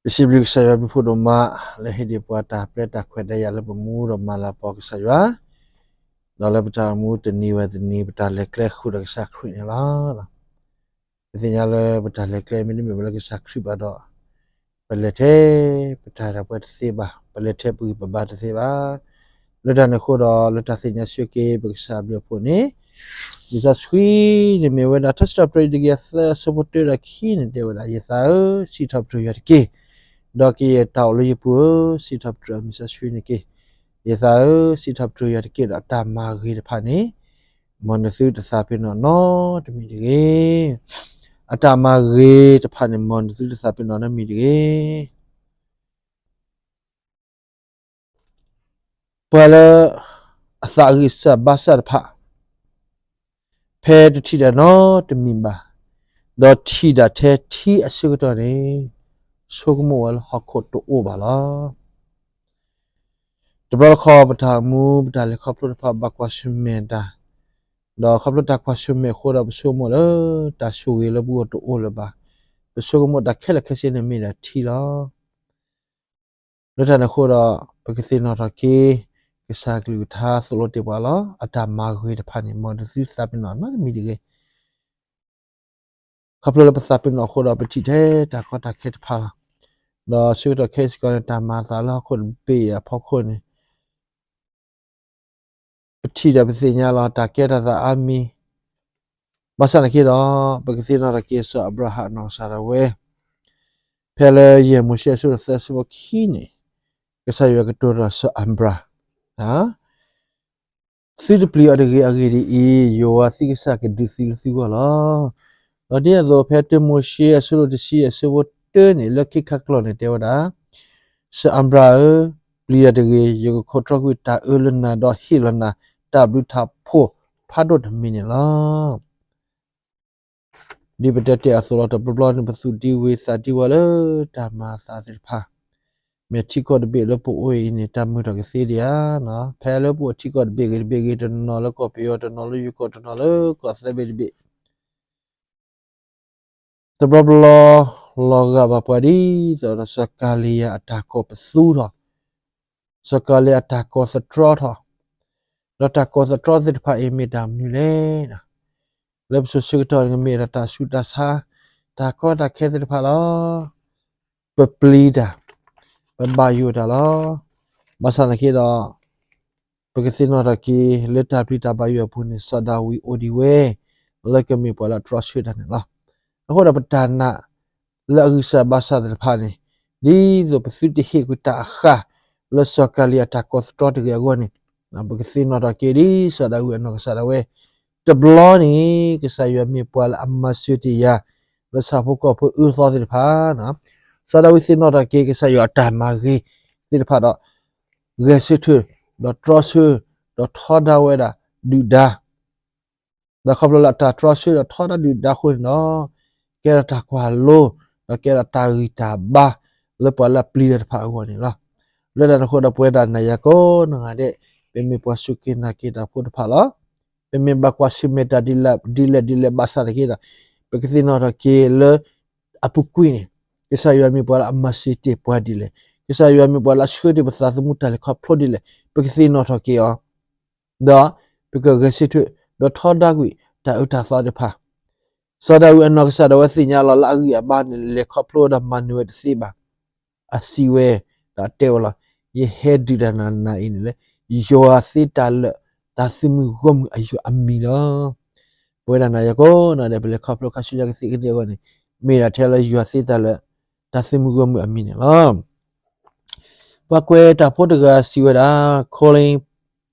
ပစံးဘျုးကစၢ်ယွၤဘျုးဖှိၣ်ဒိၣ်မး လၢဟ့ၣ်ဒံးပှၤတၢ်ပျဲတၢ်ခွဲးတၢ်ယာ်လၢပမူဒီးမၤလၤကပီၤကစၢ်ယွၤ, ဒီးလၢပတၢ်အိၣ်မူတနံၤဝဲတနံၤ ပတၢ်လဲၤကျဲဃုာ်ဒီးကစၢ်ခရံာ်န့ၣ်လီၤ. ပသ့ၣ်ညါလၢပတၢ်လဲၤကျဲမ့တမ့ၢ်ဝဲလၢကစၢ်ခရံာ်ဘၣ်ဒီး ပလဲၤထဲပတၢ်ဒၣ်ပှဲၤတသ့ဘၣ်, ပလဲၤထဲပဂံၢ်ပဘါတသ့ဘၣ်. လၢတၢ်န့ၣ်အဃိဒီး လၢတၢ်သ့ၣ်ညါဆၢက့ၤပကစၢ်အဘျုးအဖှိၣ်န့ၣ်, လံာ်စီဆှံန့ၣ်မ့ၢ်ဝဲဒၣ် ထါစံးထီၣ်ပတြၢၤတကယၤသၢအဆၢဖိတၢဒီးခံန့ၣ် တဲဝဲဒၣ်, ယသးဧၢ, စံးထီၣ်ပတြၢၤယွၤတက့ၢ်, ဒီးကယဲၢ်တၢ်အိၣ်လၢယပူၤဧၢ, စံးထီၣ်ပတြၢၤအမံၤစီဆှံန့ၣ်တက့ၢ်. ယသးဧၢ, စံးထီၣ်ပတြၢၤယွၤတက့ၢ်, ဒီးအတၢ်မၤဂ့ၤတဖၣ်န့ၣ် မ်နသုတသးပ့ၤနီၣ်နီတမံၤတဂ့ၤ. အတၢ်မၤဂ့ၤတဖၣ်န့ၣ် မ်နသုတသးပ့ၤနီၣ်နီတမံၤတဂ့ၤ. ပှၤလၢအသးဂံၢ်စၢ်ဘါစၢ်တဖၣ်, ဖဲတထံၣ်တၢ်နီတမံၤဘၣ်, ဒီးထံၣ်တၢ်ထဲထံအဆၢကတီၢ်န့ၣ်, ဆိကမိၣ်ဝဲလၢဟီၣ်ခိၣ်တအိၣ်ဘၣ်လီၤ. တဘျီတခီၣ်ပတၢ်အိၣ်မူ ပတၢ်လဲၤခီဖျိတဖၣ်ဘၣ်ကွၢ်ဆၢၣ်မဲာ်တၢ်, ဒီးခီဖျိတၢ်ကွၢ်ဆၢၣ်မဲာ်အဃိဒီး ပဆိကမိၣ်လၢတၢ်ဆိၣ်ဂ့ၤလၢပဂီၢ်တအိၣ်လၢၤဘၣ်. ပဆိကမိၣ်တၢ်ခဲလၢာ်ခဲဆ့န့ၣ်မ့ၢ်ဒၣ်ထံလီၤ. လၢတၢ်န့ၣ်အဃိဒီး ပကသ့ၣ်နီၣ်ထီၣ်က့ၤ ကစၢ်ကလုၢ်ကထါသိၣ်လိတ့ၢ်ပှၤလီၤ. အတၢ်မၤဂ့ၤတဖၣ်န့ၣ် မ်နသုသးပ့ၤနီၣ်နီတမံၤတဂ့ၤ. ခီဖျိလၢပသးပ့ၤနီၣ်အဃိဒီး ပထံၣ်ထဲတၢ်ကီတၢ်ခဲတဖၣ်လီၤ. ဒီးဆၢကတီၢ်ခဲအံၤစ့ၢ်ကီးန့ၣ် တၢ်မၤအသးလၢဟီၣ်ခိၣ်တဘ့ၣ်အံၤအဖီခိၣ်န့ၣ် ပထံၣ်ဒီးပသ့ၣ်ညါလီၤ တၢ်ကဲထီၣ်သးအါမံၤ. ဘၣ်ဆၣ်သနာ်က့ဒီး ပကသ့ၣ်နီၣ်ထီၣ်က့ၤစီၤအၤဘြၤဟၣ်အနီၢ်ကစၢ်ဒၣ်ဝဲ, ဖဲလၢယဲၢ်မိၤၡ့အဆၢဒိၣ်သၢအဆၢဖိခံန့ၣ်, ကစၢ်ယွၤကတိၤဒီးစီၤအၤဘြၤဟၣ် သုတပျံၤအီၤတဂ့ၤ, အဂ့ၢ်ဒ်အံၤ, ယွၤသုကစၢ်ကဒုးသုလၢသုဂီၢ်လီၤ. ဒီးဒ်န့ၣ်အသိး ဖဲတၢမိၤၡ့အဆၢဒိၣ်တဆံအဆၢဖိတၢန့ၣ် လၢခံခါကျိာ်န့ၣ်တဲဝဲဒၣ်, စီၤအၤဘြၤဟၣ်ဧၢ, ပျံၤတၢ်တဂ့ၤ, ယကခိးတြီကွံာ်တၢ်အၢလၢနၤ ဒီးဟ့ၣ်လီၤနၤတၢ်ဘျုးတၢ်ဖှိၣ်ဖးဒိၣ်တမံၤန့ၣ်လီၤ. ဒ်ပတဲတ့ၢ်အသိးလီၤ တဘျီဘျီန့ၣ် ပသူၣ်ဒံဝံၤသးဒံဝါလၢတၢ်မၤအသးသ့ၣ်တဖၣ်, မ့ၢ်ထံကီၢ်တဘ့ၣ်လၢပအိၣ်အံၤန့ၣ် တၢ်မုာ်ထီၣ်ကသ့ဒံးဧါ. ဖဲလၢပအိၣ်ထံကီၢ်တဘ့ၣ်ဂ့ၤတဘ့ၣ်ဂ့ၤ, တနီၤလၢကီၢ်ပယီၤ, တနီၤလၢယိၤကီၢ်, တနီၤလၢကီၢ်သၢဘ့ၣ်တဘ့ၣ် တဘျီဘျီ လီၤဂာ်ဘၣ်ပှၤဒ်သိးဒီး စီၤကၤလံယၤအတၢ်ကိးပသူထီၣ်, စီၤကၤလံယၤအတၢ်ကိးသတြီထီၣ်, ဒီးတၢ်ကိးသတြီသ့ၣ်တဖၣ်အံၤမ့ၢ်တၢ်မနုၤလဲၣ်. လၢပစိၤဆၢကတီၢ်န့ၣ် ကမ့ၢ်ဒၣ်တၢ်ဆူးတၢ်ဆါ, တၢ်ကီတၢ်ခဲသ့ၣ်တဖၣ်လီၤ. ပပျံၤတၢ်, ပဘၣ်ယိၣ်တၢ်လီၤ. ဘၣ်ဆၣ်သနာ်က့ဒီး ပကသ့ၣ်နီၣ်ထီၣ်က့ၤ လၢတၢ်ပျံၤတၢ်ဘၣ်ယိၣ်အပူၤန့ၣ် စီၤဒၤဝံးအိၣ်ဒံးဝဲ လၢကမ့ၢ်ပှၤလၢအတြီဆၢတၢ်န့ၣ်လီၤ. အဃိဒီးပတၢ်နာ် လၢအဂံၢ်စၢ်ဘါစၢ်သ့ၣ်တဖၣ်န့ၣ်, ဒ်သိးပသုတဟ့ၣ်ကွံာ်တၢ်အဃၢ် လၢစီၤကၤလံယၤအတၢ်ကိးသတြီတဂ့ၤအဂီၢ်န့ၣ်, ပကသ့ၣ်နီၣ်ထီၣ်က့ၤဒ်စီၤဒၤဝံးအနီၢ်ကစၢ်ဒၣ်ဝဲ, တဘျီန့ၣ် ကစၢ်ယွၤမ့ၢ်ပှၤလၢအမၤစၢၤတ့ၢ်ယၤ လၢဆၣ်ဖိကီၢ်ဖိအၢသီသ့ၣ်တဖၣ်, စီၤဒၤဝံးသ့ၣ်နီၣ်ထီၣ်က့ၤ ကစၢ်ယွၤအတၢ်မၤဂ့ၤသ့ၣ်တဖၣ်ဒီး ဂဲၤဆၢထၢၣ်, ဒီးတြီဆၢ, ဒီးထီဒါဝဲဒၣ်ဒုၣ်ဒါ ဒီးခီဖျိလၢအတၢ်တြီဆၢဒီးထီဒါဒုၣ်ဒါအဃိန့ၣ်ဒီး, ကဲထီၣ်တၢ်ကွၢ်လိ, ဒီးကဲထီၣ်တၢ်ဂံၢ်တၢ်ဘါ လၢပှၤလၢအပျံၤတၢ်တဖၣ်အဂီၢ်န့ၣ်လီၤ. လၢတၢ်န့ၣ်အဃိဒီး ပဝဲဒၣ်နၤယၤကိးနီၢ်ဂၤဒဲး, ပမ့ၢ်ပှၤစူၢ်က့ၤနာ်က့ၤတၢ်ဖိတဖၣ်လီၤ. ပမ့ၢ်ဘၣ်ကွၢ်ဆၢၣ်မဲာ်တၢ်ဒ်လဲၣ်ဒ်လဲၣ်ဘၣ်ဆၣ်သနာ်က့ဒီး, ပကသ့ၣ်နီၣ်ထီၣ်က့ၤလၢအပူၤကွံာ်န့ၣ်, ကစၢ်ယွၤမ့ၢ်ပှၤလၢအမၤစၢၤတ့ၢ်ပှၤဒ်လဲၣ်, ကစၢ်ယွၤမ့ၢ်ပှၤလၢအဆှၢတ့ၢ်ပသးသမူတၢ်လဲၤခီဖျိဒ်လဲၣ်, ပကသ့ၣ်နီၣ်ထီၣ်က့ၤအီၤ ဒီးပကဂဲၤဆၢထၢၣ်, ဒီးထီဒါကွံာ်တၢ်အၢတၢ်သီတဖၣ်. စီၤဒၤဝံးအနီၢ်ကစၢ်ဒၣ်ဝဲသ့ၣ်ညါလီၤလၢအဂံၢ်အဘါန့ၣ် လဲၤခီဖျိဒီးမၤနၢၤဝဲတသ့ဘၣ်. အစံးဝဲ, ဒီးတဲဝဲလီၤ, ယဟဲဒုးတၢ်နၤနၤအံၤန့ၣ်လၢ ယွၤသ့တၢ်လၢာ် တၢ်သုးမုၢ်ဂီၢ်မုၢ်အယွၤအမံၤလီၤ. ပဝဲဒၣ်နၤယၤကိးနီၢ်ဂၤဒဲး ပလဲၤခီဖျိခါဆူညါကသ့ကန့ၢ်အဂီၢ်န့ၣ်, မ့ၢ်ဒၣ်ထဲလၢယွၤသ့တၢ်လၢာ် တၢ်သုးမုၢ်ဂီၢ်မုၢ်အမံၤန့ၣ်လီၤ. ပှၤကွဲးတၢ်ဖိတဂၤစံးဝဲဒၣ်, Colin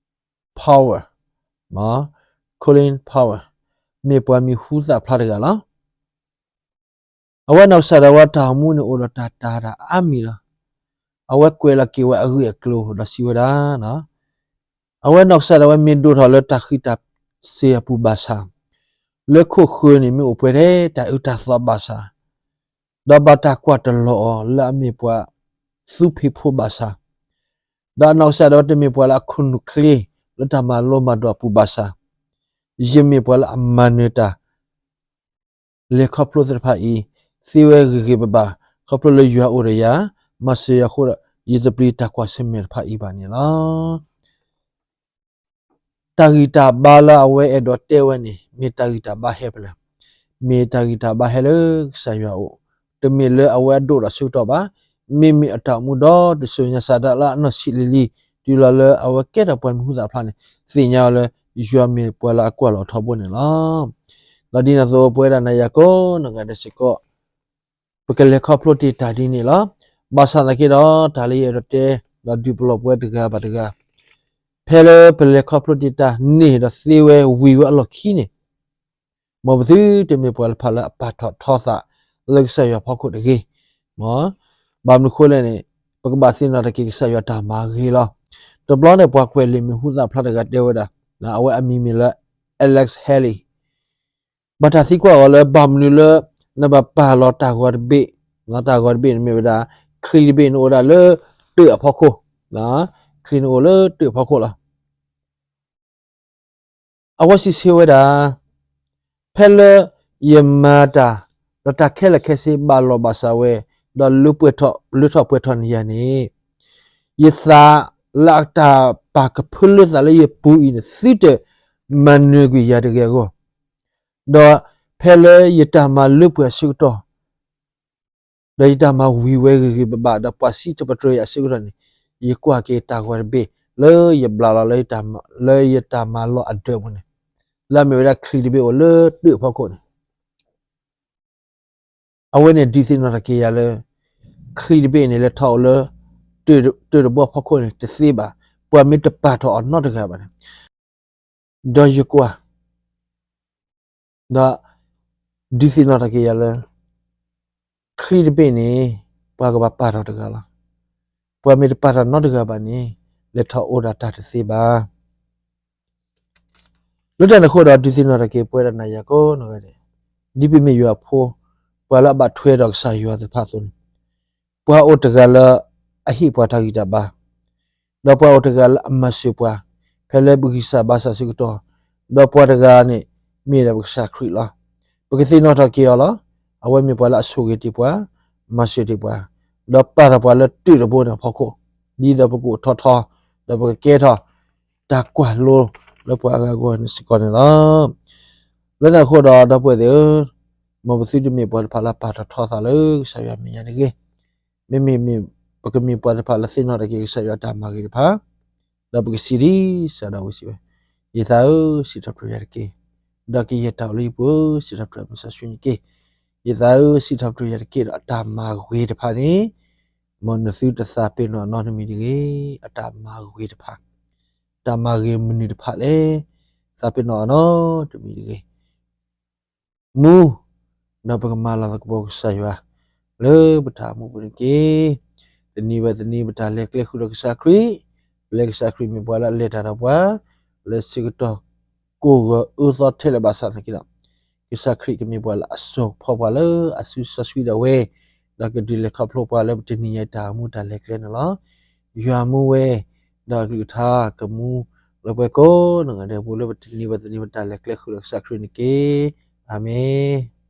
Powell, Colin Powell, မ့ၢ်ပှၤမံၤဟူသၣ်ဖျါတဂၤလီၤ. အဝဲနီၢ်ကစၢ်ဒၣ်ဝဲတၢ်အိၣ်မူန့ၣ် အိၣ်ဒီးတၢ်တာ်တၢ်အါမံၤလီၤ. အဝဲကွဲးလီၤက့ၤဝဲအဂ့ၢ်အကျိၤဒီးစံးဝဲဒၣ်, အဝဲနီၢ်ကစၢ်ဒၣ်ဝဲမ့ၢ်ဒိၣ်ထီၣ်လၢတၢ်ဃံးတၢ်စ့ၤအပူၤဘၣ်ဆၣ်, လၢခိၣ်ဃၢၤန့ၣ်မ့ၢ်အိၣ်ပှဲၤထဲတၢ်အၢတၢ်သီဘၣ်ဆၣ်, ဒီးဘၣ်တၢ်ကွၢ်တလီၤအီၤလၢအမ့ၢ်ပှၤသူဖံးဖိဘၣ်ဆၣ်, ဒီးအနီၢ်ကစၢ်ဒၣ်ဝဲတမ့ၢ်ပှၤလၢအခိၣ်နူာ်ချ့လၢတၢ်မၤလိမၤဒိးအပူၤဘၣ်ဆၣ်, ယမ့ၢ်ပှၤလၢအမၤနၢၤတၢ် လဲၤခီဖျိသ့ၣ်တဖၣ်အံၤ သ့ဝဲဂ့ၤဂ့ၤဘၣ်ဘၣ် ခီဖျိလၢယွၤအိၣ်ဒီးယၤ, မၤစၢၤယၤအဃိဒီး ယတပျံၤတၢ်ကွၢ်ဆၢၣ်မဲာ်တဖၣ်အံၤဘၣ်န့ၣ်လီၤ. တၢ်ဂံၢ်တၢ်ဘါလၢအဝဲအဲၣ်ဒိးတဲဝဲန့ၣ် မ့ၢ်တၢ်ဂံၢ်တၢ်ဘါဟဲဖဲလဲၣ်. မ့ၢ်တၢ်ဂံၢ်တၢ်ဘါဟဲလၢကစၢ်ယွၤအအိၣ်, တမ့ၢ်လၢအဝဲအဒိၣ်ဒီးဆၢကတီၢ်ဘၣ်. မ့မ့ၢ်အတၢ်အိၣ်မူဒီတစိၤညါစးဒၣ်လၢအနီၢ်ဆံးလံၤလံၤ တုၤလီၤလၢအဝဲကဲထီၣ်ပှၤမံၤဟူသၣ်ဖျါန့ၣ် သ့ၣ်ညါအီၤလၢ ယွၤမ့ၢ်ပှၤလၢအကွၢ်လီၤထီဘိန့ၣ်လီၤ. ဒီးဒ်န့ၣ်အသိး ပဝဲဒၣ်နၤယၤကိးနီၢ်ဂၤဒဲးစ့ၢ်ကီး ပကလဲၤခီဖျိတ့ၢ်တၢ်ဒ်န့ၣ်လီၤ. ဘၣ်ဆၣ်သနာ်က့ဒီး တၢ်လၢယအဲၣ်ဒိးတဲ ဒီးဒုးပလီၢ်ပဝဲတဂၤဘၣ်တဂၤ, ဖဲလၢပလဲၤခီဖျိတ့ၢ်တၢ်န့ၣ်ဒီးသ့ဝဲဝံၤဝဲအလီၢ်ခံန့ၣ်, မ်ပသုတမ့ၢ်ပှၤတဖၣ်လၢအပာ်ထီၣ်ထီသးလၢကစၢ်ယွၤအဖီခိၣ်တဂ့ၤ. မ်, ဘၣ်မနုၤအဃိလဲၣ်န့ၣ် ပကဘၣ်သ့ၣ်နီၣ်ထီၣ်က့ၤကစၢ်ယွၤတၢ်မၤဂ့ၤလီၤ. တဘျီန့ၣ် ပှၤကွဲးလံာ်မံၤဟူသၣ်ဖျါတဂၤတဲဝဲဒၣ်, အဝဲအမံၤမ့ၢ်လၢ Alex Haley ဘၣ်တၢ်သံကွၢ်အီၤလၢ ဘၣ်မနုၤလၢ နဘၣ်ပာ်လီၤတၢ်ဂီၤတဘ့ၣ်, တၢ်ဂီၤတဘ့ၣ်န့ၣ်မ့ၢ်ဝဲဒၣ် ချံတဘ့ၣ်န့ၣ်အိၣ်ဝဲဒၣ်လၢတၢၣ်အဖီခိၣ်, ချံန့ၣ်အိၣ်လၢတၢၣ်အဖီခိၣ်လီၤ. အဝဲစံးဆၢဝဲဒၣ်, ဖဲလၢယမၤတၢ် ဒီးတၢ်ခဲလၢာ်ခဲဆ့ဘၣ်လီၤဘၣ်စးဝဲ, ဒီးလၢပှဲၤထီၣ် လၢထီၣ်ပှဲၤထီၣ်န့ၢ်ယၤန့ၣ်, ယသးလၢအတၢ်ပာ်ကဖၢလၢသးလၢယပူၤအံၤန့ၣ် သုတမၤနၢၤကွံာ်ယၤတဂ့ၤအဂီၢ်, ဒီးဖဲလၢယတၢ်မၤလၢပှဲၤအဆၢကတီၢ် ဒီးယတၢ်မၤဝံၤဝဲဂ့ၤဂ့ၤဘၣ်ဘၣ် ဒီးပှၤစံးထီၣ်ပတြၢၤယၤအဆၢကတီၢ်န့ၣ်, ယကွၢ်က့ၤတၢ်ဂီၤတဘ့ၣ် လၢယဘျးလီၤ လၢယတၢ်မၤလီၢ်အဒၢးပူၤန့ၣ်, လၢအမ့ၢ်ဝဲဒၣ်ချံတဘ့ၣ်အိၣ်လၢတၢၣ်အဖီခိၣ်န့ၣ်, အဝဲန့ၣ်ဒုးသ့ၣ်နီၣ်ထီၣ်က့ၤယၤလၢ ချံတဘ့ၣ်န့ၣ် လဲၤထီၣ်အိၣ်လၢ တၢၣ်တဘိအဖီခိၣ်န့ၣ် တသ့ဘၣ်. ပှၤမ့ၢ်တပာ်ထီၣ်အီၤနီတဂၤဘၣ်န့ၣ်, ဒီးယကွၢ် ဒီးဒုးသ့ၣ်နီၣ်ထီၣ်က့ၤယၤလၢ ချံတဘ့ၣ်န့ၣ် ပှၤကဘၣ်ပာ်ထီၣ်တဂၤလီၤ. ပှၤမ့ၢ်တပာ်ထီၣ်နီတဂၤဘၣ်န့ၣ် လဲၤထီၣ်အိၣ်ဒီးတၢ်တသ့ဘၣ်. လၢတၢ်န့ၣ်အဃိဒီး ဒုးသ့ၣ်နီၣ်ထီၣ်က့ၤပဝဲဒၣ်နၤယၤကိးနီၢ်ဂၤဒဲး, ဒ်ပမ့ၢ်ယွၤအဖိ, ပှၤလၢအဘၣ်ထွဲဒီးကစၢ်ယွၤသ့ၣ်တဖၣ်အသိးန့ၣ်, ပှၤအိၣ်တဂၤလၢအဟ့ၣ်ပှၤတၢ်ဂံၢ်တၢ်ဘါ ဒီးပှၤအိၣ်တဂၤလၢအမၤစၢၤပှၤ ဖဲလၢပဂံၢ်စၢ်ဘါစၢ်ဆၢကတီၢ်, ဒီးပှၤတဂၤန့ၣ် မ့ၢ်ဒၣ်ပကစၢ်ခရံာ်လီၤ. ပကသ့ၣ်နီၣ်ထီၣ်က့ၤအီၤလီၤ. အဝဲမ့ၢ်ပှၤလၢအဆိၣ်ဂ့ၤတ့ၢ်ပှၤ, မၤစၢၤတ့ၢ်ပှၤ, ဒီးပာ်ထီၣ်ပှၤလၢတၢၣ်တဘိန့ၣ်အဖီခိၣ်, ဒ်သိးပကအိၣ်ထီထီ, ဒီးပကကဲထီၣ် တၢ်ကွၢ်လိလၢပှၤအဂၤအဂီၢ်န့ၣ်စ့ၢ်ကီးန့ၣ်လီၤ. လၢတၢ်န့ၣ်အဃိဒီး ဒီပုၢ်ဝဲၢ်သ့ၣ်ဧၢ, မ်ပသုတမ့ၢ်ပှၤတဖၣ်လၢပာ်ထီၣ်ထီသးလၢကစၢ်ယွၤအမဲာ်ညါတဂ့ၤ. မ့မ့ၢ် ပကမ့ၢ်ပှၤတဖၣ်လၢသ့ၣ်နီၣ်ထီၣ်က့ၤကစၢ်ယွၤအတၢ်မၤဂ့ၤတဖၣ်, ဒီးပကစံးဒ်စၤဒၤဝံးစံးဝဲ, ယသးဧၢ, စံးထီၣ်ပတြၢၤယၤတက့ၢ်. ဒီးကယဲၢ်တၢ်အိၣ်လၢယပူၤဧၢ, စံးထီၣ်ပတြၢၤမုၢ်စီဆှံန့ၣ်တက့ၢ်. ယသးဧၢ, စံးထီၣ်ပတြၢၤယၤတက့ၢ် ဒီးအတၢ်မၤဂ့ၤတဖၣ်န့ၣ်, မ်နသုတသးပ့ၤနီၣ်အနီတမံၤတဂ့ၤ. အတၢ်မၤဂ့ၤတဖၣ်, တၢ်မၤဂ့ၤမနုၤတဖၣ်လဲၣ်. သးပ့ၤနီၣ်အနီတမံၤတဂ့ၤ. မူ, ဒီးပကမၤလၤကပီၤကစၢ်ယွၤ လၢပတၢ်အိၣ်မူပူၤန့ၣ်တက့ၢ်. တနံၤဘၣ်တနံၤ ပတၢ်လဲၤကျဲဃုာ်ဒီးကစၢ်ခရံာ်, ပျဲကစၢ်ခရံာ်မ့ၢ်ပှၤလၢအလဲၤတၢ်ဒီးပှၤ လၢဆၢကတီၢ်ကိးဂၤအၢသီထဲလဲၣ်ဘၣ်ဆၣ်သနာ်က့ဒီး, ကစၢ်ခရံာ်ကမ့ၢ်ပှၤလၢအစိာ်ဖီပှၤလၢအစုစီဆှံဒၣ်ဝဲ, ဒီးကဒုးလဲၤခီဖျိပှၤလၢပတနံၤညါအံၤတၢ်အိၣ်မူတၢ်လဲၤကျဲန့ၣ်လီၤ. ယွၤမူဝဲ, ဒီးအကလုၢ်ကထါကမူလၢပှဲၤကိးနီၢ်ဂၤဒဲးအပူၤ လၢပတနံၤဘၣ်တနံၤ ပတၢ်လဲၤကျဲဃုာ်ဒီးကစၢ်ခရံာ်န့ၣ်တက့ၢ်. အၤမ့ၣ်.